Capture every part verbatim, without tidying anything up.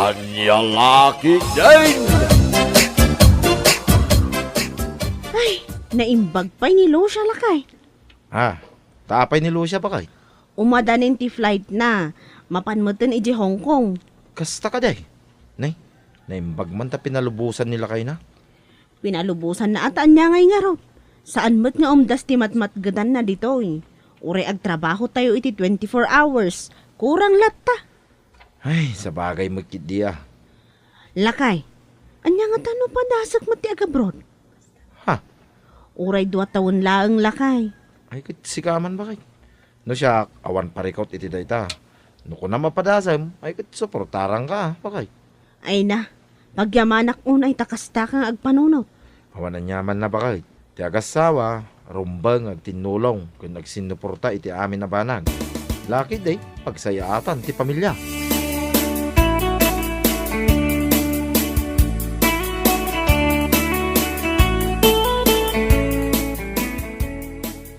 Ania la ketdin? Ay, naimbag pay ni Lucia, lakay. Ah, ta apay ni Lucia, bakay? Umadanin ti flight na. Mapan metten iti Hong Kong. Kasta kadi? Nay, naimbag man ta pinalubosan ni lakayna. Pinalubosanna a ta ania ngay ngarud. Saan met nga umdas ti matmatgedanna ditoy. Uray agtrabahotayo iti twenty-four hours. Kurang latta. Ay, sabagay met ketdi a. Lakay, ania ngata no padasek met ti agabroad? Ha? Uray dua tawen laeng, lakay. Ay, ket sika man, bakay. No siak, awan parikut iti dayta. No kunam a padasem, ay ket suportaranka, bakay. Ay na, pagyamanak unay ta kastaka nga agpanunot. Awan aniamanna, bakay. Ti agassawa, rumbeng, agtinnulong, ken agsinnuporta iti amin a banag. Lakay di, pagsayaatan ti pamilya.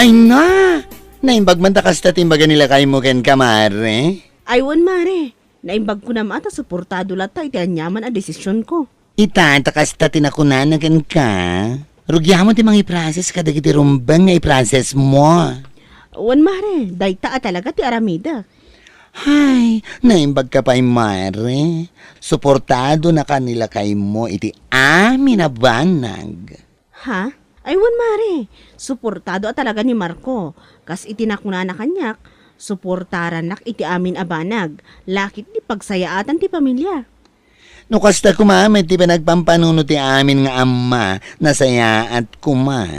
Ay na! Naimbag man ta kasta ti imbaga ni lakaymo kenka, mare? Ay, wen, mare. Naimbag kunam a ta suportado latta iti aniaman a desisionko. Ita, ta kasta ti nakunana kenka. Rugiamon ti mangiprocess kadagiti rumbeng nga iprocessmo. Wen, mare, dayta a talaga ti aramidek. Hay, naimbagka pay, mare. Suportadonaka ni lakaymo iti amin a banag. Ha? Ay, wen, mare. Suportado a talaga ni Marco. Kas iti nakunana kaniak, suportarannak iti amin a banag. Lakay di pagsayaatan ti pamilya. No kasta koma met ti panagpampanunot ti amin nga amma, nasayaat koma.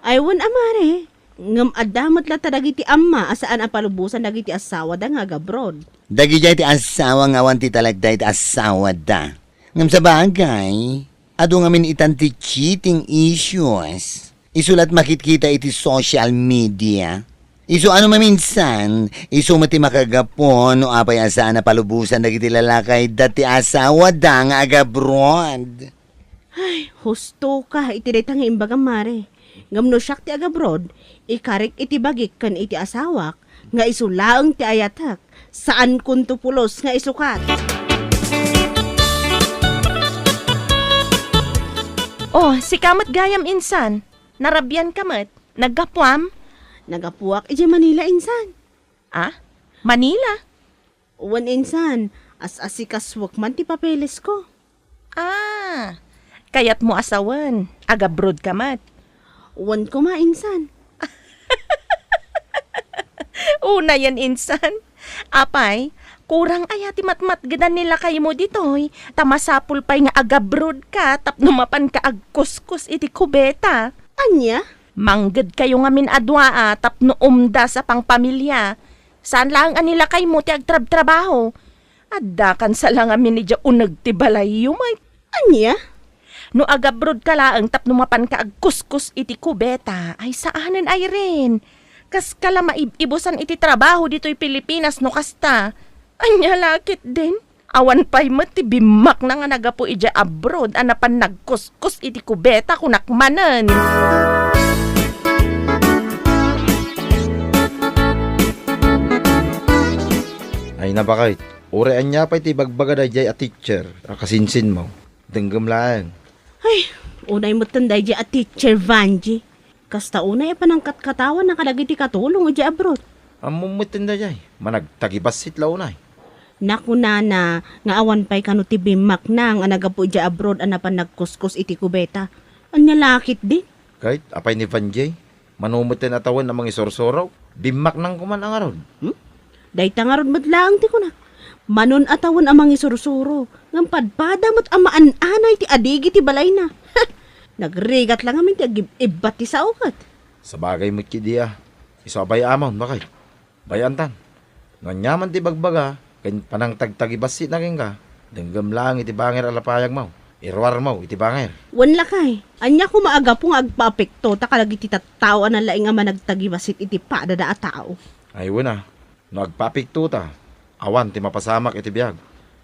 Ay, wen a, mare. Ngem adda met latta dagiti amma a saan a palubosan dagiti assawada nga agabroad. Dagidiay ti assawa nga awan ti talagda iti assawada. Ngem sabagay, adu ngamin itan ti cheating issues. Isu la't makitkita iti social media. Isu ano maminsan, isu met ti makagapu no apay a saan a palubosan dagiti lalakayda ti assawada nga agabroad. Ay, hustoka iti dayta nga imbagam, mare. Ngem no siak ti agabroad, ikarik iti bagik ken iti asawak nga isu laeng ti ayatek, saankonto pulos nga isukat. Oh, sika met gayam insan. Narabianka met. Naggapuam? Naggapuak idiay Manila insan. Ah? Manila? Wen insan, as-asikasuek man ti papelesko. Ah, kayatmo a sawen, agabroad ka met. Wen koma insan. Unayen insan. Apay, kurang aya ti matmatgedan ni lakaymo ditoy, ta masapul pay nga agabroad ka tapno mapanka agkuskus iti kubeta. Ania? Mangged kayo ngamin a dua a tapno umdas a pangpamilia. Saan laeng a ni lakaymo ti agtrabtrabaho. Addakan sa la ngamin idiay uneg ti balayyo, may. Ania? No agabroad ka laeng tapno mapanka agkuskus iti kubeta, ay saanen, Irene. Kaska la maib-ibusan iti trabaho ditoy Pilipinas no kasta. Ania la ketdin? Awan pay met ti bimmakna nga naggapu idiay abroad a napan nagkuskus iti kubeta, kunak manen. Ay, nabakay. Uray ania pay ti ibagbaga daydiay a teacher a kasinsinmo, denggem laeng. Ay, unay metten daydiay a teacher, Vangie. Kasta unay a panangkatkatawana kadagiti katulong idiay abroad. Ammom metten daydiay, managtagibassit la unay. Nakunana nga awan pay kano ti bimmakna nga naggapu idiay abroad a napan nagkuskus iti kubeta. Ania la ketdin? Ket apay ni Vangie? Mano metten a tawen a mangisursuro? Bimmaknang koma a ngarud. Hmm? Dayta ngarud met laeng ti kunak. Manon a tawen a mangisursuro, ngem padpada met a maan-anay ti adigi ti balayna. Nagrigat la ngamin ti agib-ibbat ti sao ket. Sabagay met ketdi a. Isu a bay-amon, bakay. Bay-antan. No aniaman ti ibagbaga, ken panangtagtagibassit na kenka, denggem laeng iti bangir a lapayagmo. Iruarmo iti bangir. Wen lakay, ania koma a gapu nga agpaapekto ta kadagiti tattao a nalaing a managtagibassit iti padada a tao? Ay, wen a, no agpaapekto ta, awan ti mapasamak iti biag.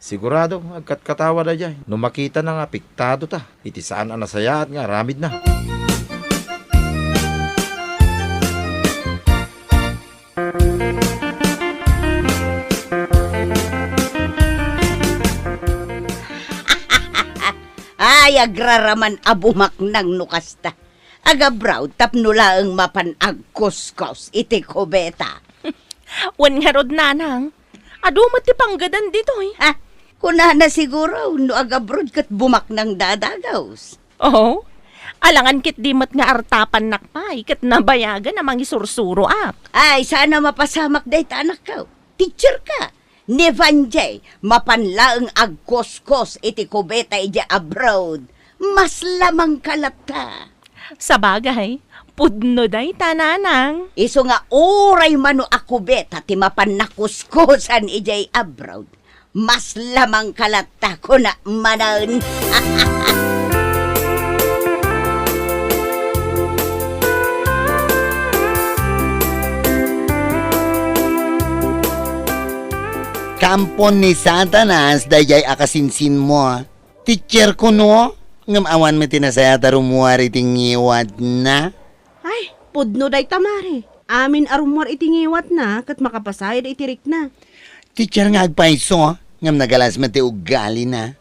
Sigurado, agkatkatawa daydiay no makitana nga apektado ta iti saan a nasayaat nga aramidna. Ay, agraraman a bumaknang no kasta. Ag-abroad tapno laeng mapan agkuskos iti kubeta. Wen ngarud, nanang, adu met ti panggedan ditoy. Ha? Kunana siguro no ag-abroad ket bumaknang dadagus. Oo. Alangan ketdi met nga artapannak pay ket nabayagen a mangisursuroak. Ay, saan a mapasamak dayta, anakko. Teacher ka. Ni Vanjie, mapan laeng agkuskos iti kubeta idiay abroad. Mas lamang ka latta. Sabagay, pudno dayta, nanang. Isu nga uray mano a kubeta ti mapan nakuskusan idiay abroad. Mas lamang ka latta, kuna manen. Kaampo ni Satanas daydiay a kasinsinmo. Teacher kuno, ngem awan met ti nasayaat a rummuar iti ngiwatna. Ay, pudno dayta, mare. Amin a rummuar iti ngiwatna ket makapasayod iti rikna. Teacher nga agpayso, ngem nagalas met ti ugalina.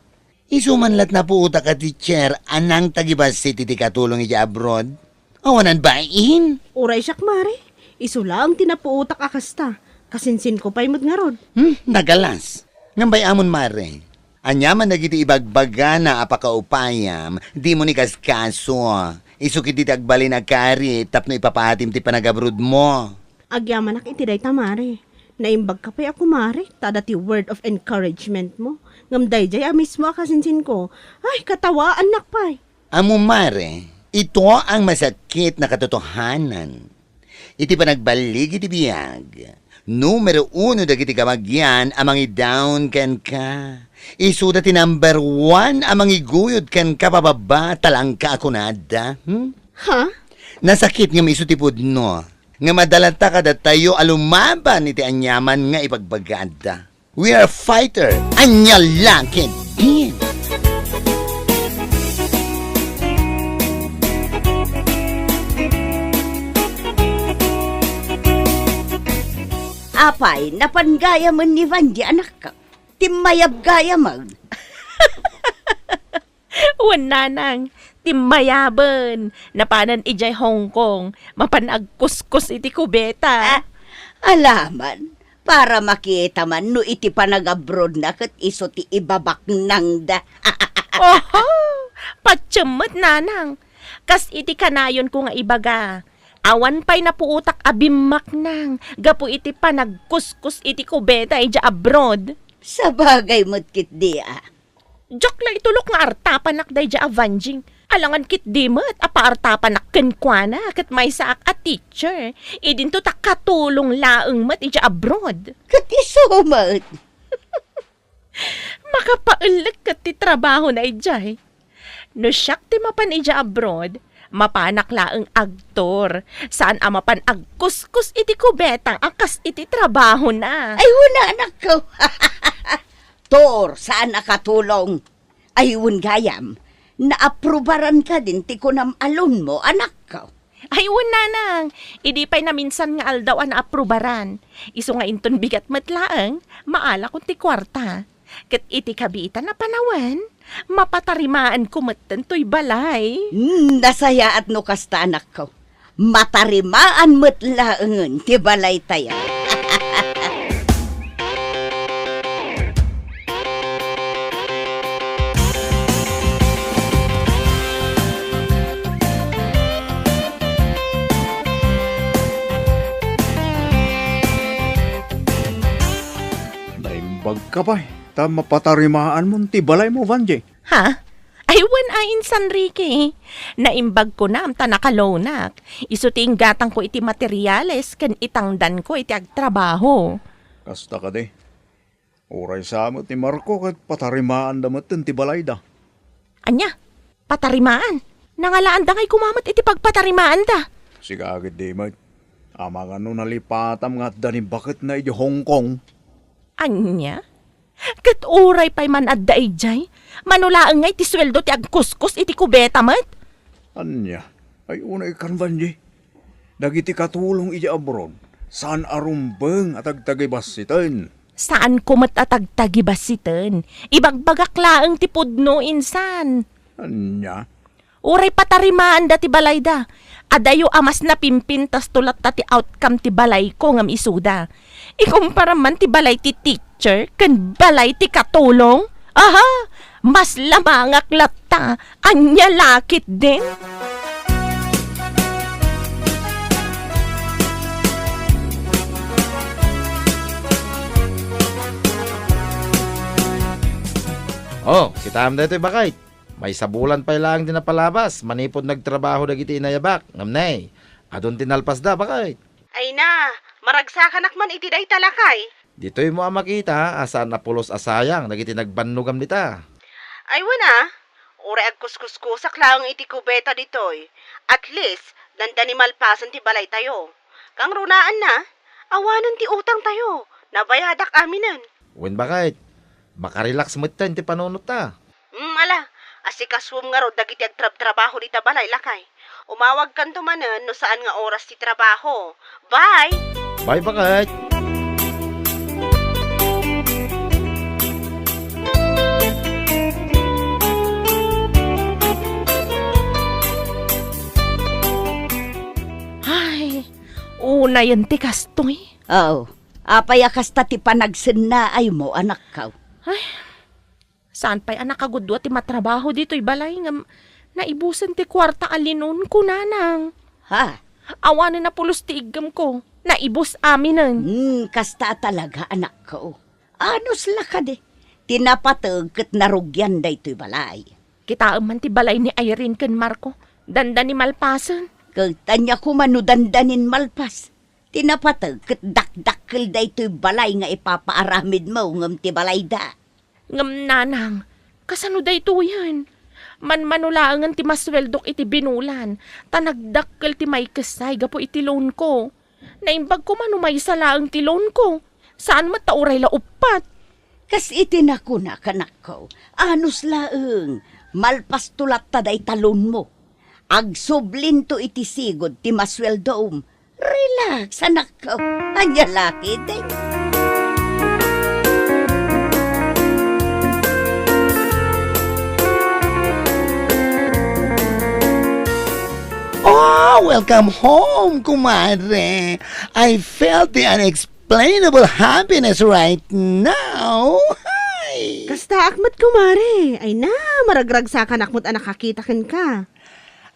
Isu man la't napuotak a teacher a nangtagibassit iti katulong iti abroad. Awanan bain. Uray siak, mare. Isu laeng ti napuotak a kasta. Kasinsinko pay met ngarud. Hmm, nagalas. Ngem bay-amon, mare. Ania man dagiti ibagbagana a pakaupayam, dimo ni kaskaso. Isu ketdi ti agbalin a karit tapno ipapatim ti panagabrodmo. Agyamanak iti dayta, mare. Naimbagka pay a kumare, ta adda ti word of encouragement mo. Ngem daydiay a mismo a kasinsinko. Ay, katawaannak pay. Ammo, mare, ito ang masakit na katotohanan. Iti panagballig iti biag, numero uno dagiti kabagian a mangidaon kenka. Isuda ti number one a mangiguyod kenka pababa, talangka a kunada. Hmm? Ha? Nasakit ngem isu ti pudno. Ngem adda latta kadatayo a lumaban iti aniaman nga ibagbagaada. We are fighter. Ania la ketdin? Apay, napan gayamen ni Vanjie, anakko? Timmayab gayamen. Wen, nanang, timmayaben. Napanen idiay Hong Kong. Mapan agkuskos iti kubeta. Ah, alaman, para makita man no iti panagabrodna ket isu ti ibabaknangda. Oho! Patiem met, nanang. Kas iti kanayonko nga ibaga, awan pay napuotak a bimmaknang gapu iti panagkuskos iti kubeta idiay abroad. Sabagay met ketdi a. Diak la itulok nga artapanak daydiay a Vanjing. Alangan ketdi met a paartapanak kenkuana ket maysaak a teacher. Idinto ta katulong laeng met idiay abroad. Ket isu met. Makapaellek ket ti trabahona idiay. No siak ti mapan idiay abroad, mapanak laeng agtor. Saan a mapan agkuskos iti kubeta a kas iti trabahona. Ay, wen, anakko. Tor, saan a katulong. Ay, wen gayam, naaprubaran kadin ti kunam a loan mo, anakko. Ay, wen, nanang, idi pay naminsan nga aldaw a naaprubaran. Isu nga inton bigat met laeng, maalakon ti kuarta. Ket iti kabiitan a panawen, mapatarimaanko metten toy balay. Hmm, nasayaat no kasta, anakko. Matarimaan met laengen ti balaytayo. Naimbag ka pay, ta mapatarimaanmon ti balaymo, Vanjie. Ha? Ay, wen a, insan Ricky. Naimbag kunam ta nakaloanak. Isu ti inggatangko iti materiales ken itangdanko iti agtrabaho. Kasta kadi. Uray sa met ni Marco ket patarimaanda metten ti balayda. Ania? Patarimaan? Nangalaanda ngay koma met iti pagpatarimaanda. Sika ketdi met. Amangan no nalipatam nga adda ni baketna idiay Hong Kong. Ania? Ket uray pay man adda idiay, mano laeng ngay ti sueldo ti agkuskos iti kubeta met? Ania? Ay, unay kan, Vanjie. Dagiti katulong idiay abroad, saan a rumbeng a tagtagibassiten. Saanko met a tagtagibassiten. Ibagbagak laeng ti pudno, insan. Ania? Uray patarimaanda ti balayda. Adayo a mas napimpintas to latta ti outcome ti balayko ngem isuda. Ikumparam man ti balay ti teacher ken balay ti katulong. Aha! Mas lamangak latta. Ania la ketdin? Oh, kitaem daytoy, baket. Maysa bulan pay laeng ti napalabas manipud nagtrabaho dagiti inayabak. Ngem ne, adun ti nalpasda, baket. Ay na, maragsakanak man iti dayta, lakay. Ditoymo a makita a saan a pulos a sayang dagiti nagbannogam dita. Ay wen a, uray agkuskuskusak laeng iti kubeta ditoy. At least, dandani malpasen ti balaytayo. Kangrunaanna, awanen ti utangtayo. Nabayadak aminen. Wen, baket, makarelax metten ti panunotta. Mm, ala, asikasuem ngarud dagiti agtrabtrabaho dita balay, lakay. Umawagkanto manen no saan nga oras ti trabaho. Bye! Bye, baket! Ay, unayen ti kastoy. Aw, apay a kasta ti panagsennaaymo, anakko? Ay, saan pay a nakagudua ti matrabaho ditoy balay ngem naibusen ti kuarta a linonko, nanang. Ha? Awanen a pulos ti iggemko. Naibus aminen. Hmm, kasta a talaga, anakko. Anus la kadi. Ti napateg ket narugian daytoy balay. Kitaem man ti balay ni Irene ken Marco. Dandani malpasen. Ket ania koma no dandanin malpas? Ti napateg ket dakdakkel daytoy balay nga ipapaaramidmo ngem ti balayda. Ngem nanang, kasano daytoyen? Manmano laengen ti masueldok iti binulan, ta nagdakkel ti maikessay gapu iti loanko. Naimbag koma no maysa laeng ti loanko. Saan met ta uray la uppat. Kas iti nakunak, anakko, anus laeng, malpasto latta dayta loanmo. Agsublinto iti sigud ti masueldom. Relax, anakko. Ania la ketdin? Oh, welcome home, kumare. I felt the unexplainable happiness right now. Hi! Kastaak met, kumare. Ay na, maragragsakanak met a nakakita kenka.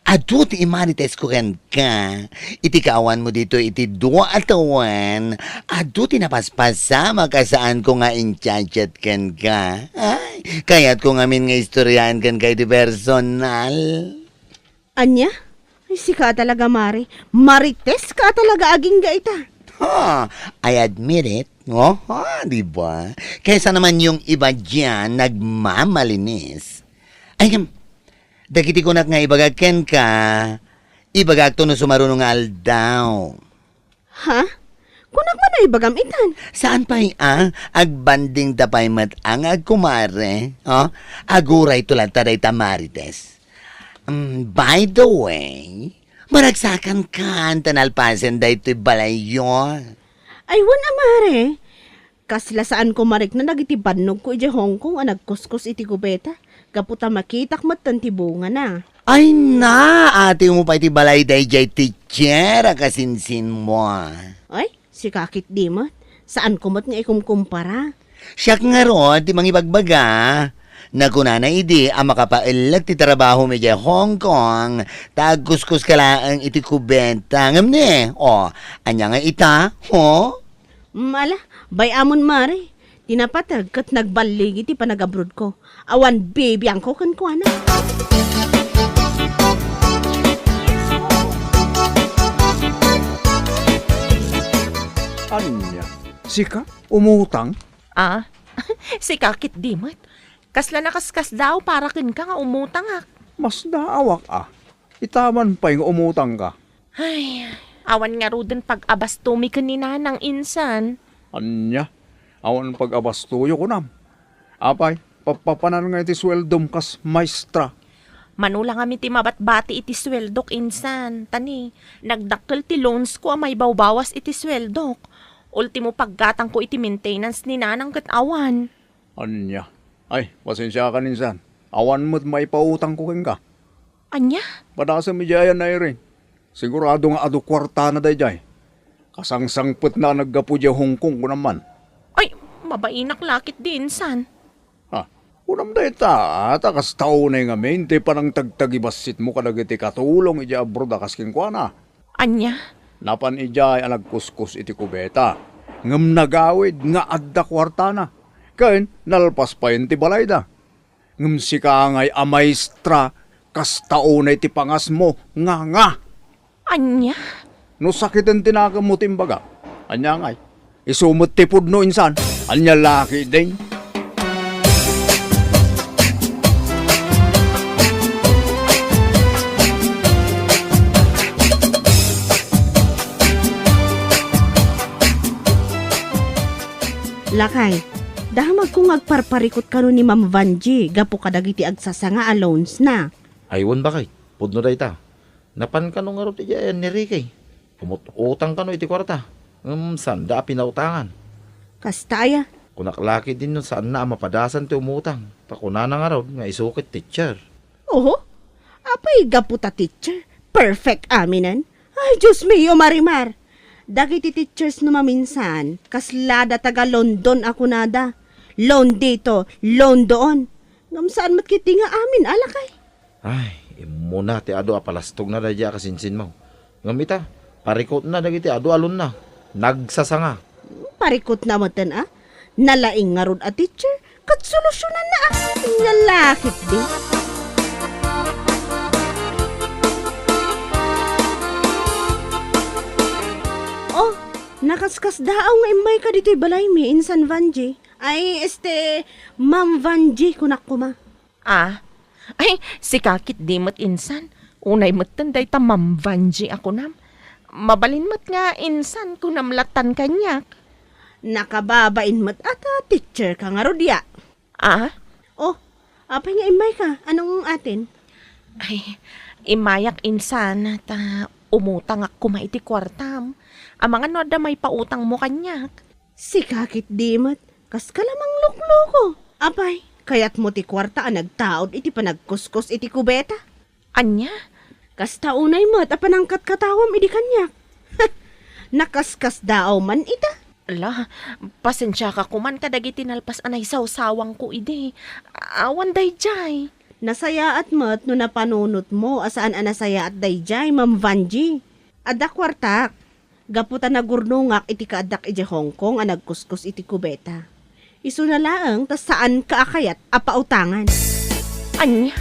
Adu ti imarites ko kenka. Iti kaawan mo dito iti dua a tawen, adu ti napaspasamak a saan ko nga in-chat-chat kenka. Ay, kayat ko ngamin nga istoryaen kenka iti personal. Ania? Ay, sika talaga, Mare. Marites ka talaga agingga ita. Ha, I admit it. Oh, ha, di ba? Kaysa naman yung iba diyan nagmamalinis. Ay, ngem, dagiti kunak nga ibagak kenka, ibagakto no sumaruno nga aldaw. Ha? Kunak man no ibagam itan. Saan pay a? Agbanding ta pay met a nga agkumare. Oh? Agurayto latta dayta Marites. Mm, by the way, maragsakan kan ta nalpasen daytoy balayyo. Ay, wen a, Mare. Kasla saan ko marikna dagiti bannogko idiay Hong Kong a nagkuskus iti kubeta, gapu ta makitak metten ti bungana. Ay na, atiwmo pay ti balay daydiay teacher a kasinsinmo. Ay, sika ketdi met. Saanko met nga ikumkumpara. Siak ngarud ti mangibagbaga. Nakunana idi a makapaellek ti trabahom idiay Hong Kong, ta agkuskuska laeng iti kubeta. Ngem ne, o, ania nga ita, ho? Mm, ala, bay-amon, Mare. Ti napateg ket nagballigi ti panagabrodko. Awan bibiangko kenkuana. Ania? Sika? Umutang? Ah, sika ketdi met. Kasla nakaskasdaaw para kenka nga umutangak. Masdaawak a. Ita man pay nga umutangka. Ay, awan ngaruden pag-abastomi ken ni Nanang insan. Ania? Awan pag-abastoyo, kunam? Apay, papapanan nga iti sueldom kas maestra? Mano la ngamin ti mabatbati iti sueldok insan, ta ni, nagdakkel ti loans ko a maibawbawas iti sueldok. Ultimo paggatangko iti maintenance ni Nanang ket awan. Ania? Ay, pasensiakan insan. Awan met maipautangko kenka. Ania? Padasem idiay a Irene. Sigurado nga adu kuartana daydiay. Kasangsangpetna a naggapu idiay Hong Kong, kunam man. Ay, mabainak la ketdi insan. Ha, kunam dayta, ta kasta unay ngamin ti panangtagtagibassitmo kadagiti katulong idiay abroad a kas kenkuana. Ania? Napan idiay a nagkuskus iti kubeta, ngem nagawid nga adda kuartana, ken nalpas payen ti balayda. Ngem sika ngay a maestra, kasta unay ti pangasmo, nga nga. Ania? No sakiten ti nakemmo ti imbagak, ania ngay? Isu met ti pudno insan, ania la ketdin? Lakay, damagko nga agparparikut kano ni Ma'am Vanjie gapu kadagiti agsasanga a loans na. Ay, wen, baket, pudno dayta. Napan kano ngarud idiay ni Ricky. Umut-utang kano iti kuarta. Ngem saanda a pinautangan. Kasta aya? Kunak la ketdin no saanna a mapadasan ti umutang. Ta kunana ngarud nga isu ket teacher. Oho? Apay gapu ta teacher? Perfect aminen? Ay, Dios mio, Marimar! Dagiti teachers no maminsan, kaslada taga London a kunada. Loan dito, loan doon. Ngem saan met ketdi nga amin, a lakay? Ay, immuna ti adu a palastogna daydiay a kasinsinmo. Ngem ita, parikutna dagiti adu a loanna. Nagsasanga. Parikutna metten a? Nalaing ngarud a teacher, ket solusyonanna a? Ania la ketdi? Oh, nakaskasdaaw nga immayka ditoy balaymi, insan Vanjie. Ay, este, Ma'am Vanjie, kunak koma. Ah? Ay, sika ketdi met insan. Unay metten dayta Ma'am Vanjie a kunam. Mabalin met nga insan kunam lattan kaniak. Nakababain met a ta teacher ka ngarud ya. Ah? Oh, apay nga immayka? Anong atin? Ay, immayak insan ta umutangak koma iti kuartam. Amangan no adda maipautangmo kaniak. Sika ketdi met, kaska la manglukloko. Apay, kayatmo ti kuarta a nagtaud iti panagkuskus iti kubeta? Ania? Kasta unay met a panangkatkatawam idi kaniak. Nakaskasdaaw man ita. Ala, pasensiaka koman kadagiti nalpas a naisawsawangko idi. Awan daydiay. Nasayaat met no napanunotmo a saan a nasayaat daydiay, Ma'am Vanjie. Adda kuartak. Gapu ta nagurnongak iti kaaddak idiay Hong Kong a nagkuskus iti kubeta. Isuna laeng ta saanka a kayat a pautangan. Ania?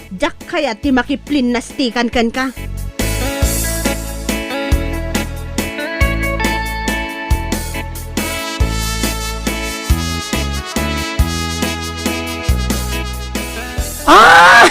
Diak kayat ti makiplinnastikan kenka. Ah!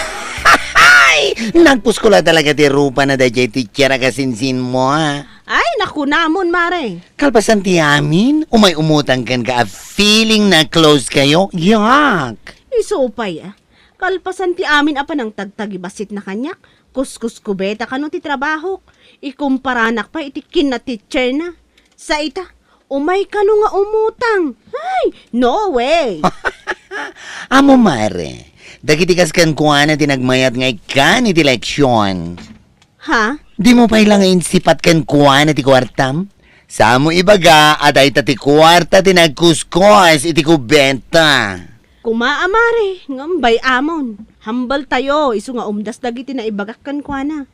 Ay! Nagpusko la talaga ti rupana daydiay teacher a kasinsinmo, a. Ay, nakunamon, mare. Kalpasan ti amin, umay umutang kenka a feeling na close kayo. Yak! Isu pay, a. Kalpasan ti amin a panangtagtagibasitna kaniak, kuskus kubeta kano ti trabahok. Ikumparanak pay iti kinna-teacherna. Sa ita, umay kano nga umutang. Ay, no way! Amo, mare, dagiti kas kenkuana ti nagmayat nga ikkan iti leksion. Ha? Dimo pay la nga insipat kenkuana ti kuartam? Saanmo ibaga a dayta ti kuarta ti nagkuskos iti kubeta. Kuma a mare, ngem bay-amon. Hambaltayo, isu nga umdas dagiti naibagak kenkuana.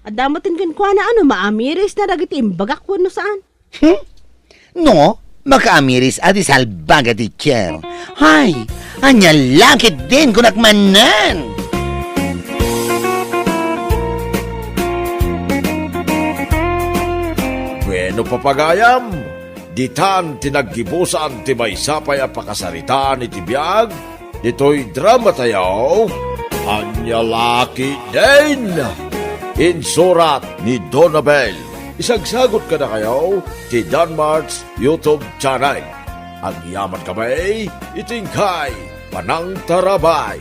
Adda metten kenkuana a no maamirisna dagiti imbagak wenno saan. Hmm? No, makaamiris a ti salbaga, teacher. Hay, ania la ketdin, kunak manen. Bueno, papagayam, ditan ti naggibusan ti maysa pay a pakasaritaan iti biag ditoy dramatayo, Ania la ketdin! Insurat ni Donabel. Isagsagut kadakayo ti Danmart's YouTube channel. Agyaman kami iti inkay panangtarabay.